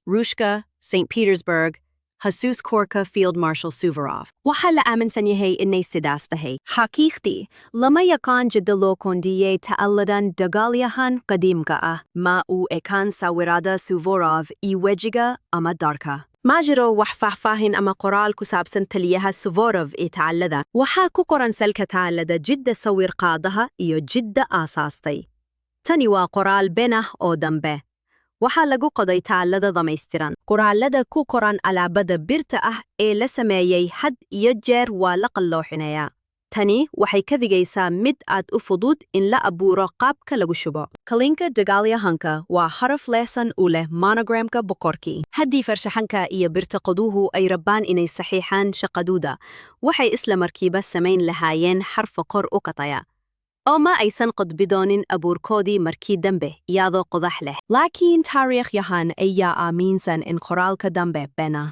Ruushka, St. Petersburg, Xasuus Qorka Field Marshal Suvorov. Waxaa la aaminsan yahay inay sidaas tahay. Xaqiiqdii, lama yaqaan cidda loo qoondeeyay taalladan dagaalyahan qadiimka ah. Ma u ekaan sawirada Suvorov iyo wejiga ama dharka. Ma jiro wax faahfaahin ama qoraal ku saabsan taliyaha Suvorov ee taallada. Waxaa ku qoran salka taallada cidda sawir qaadaha iyo cidda aasaastay. Tani waa qoraal been ah oo dambe. Waxaa lagu qoday taallada dhamaystiran. Qoraalada ku qoran alaabada birta ah ee la sameeyay had iyo jeer waa la qallooxinayaa. Tani waxay ka dhigaysaa mid aad u fudud in la abuuro qaabka lagu shubo. Qalinka dagaalyahanka waa xaraf leesan u leh monogramka boqorkii. Haddii farshaxanka iyo birta qoduhu ay rabaan inay saxiixaan shaqadooda, waxay isla markiiba samayn lahaayeen xarfo kor u qataya. Oo ma aysan qodbi doonin abuurkoodii markii dambe iyadoo qodax leh. Laakiin taariikhyahan ayaa aaminsan in qoraalka dambe beena.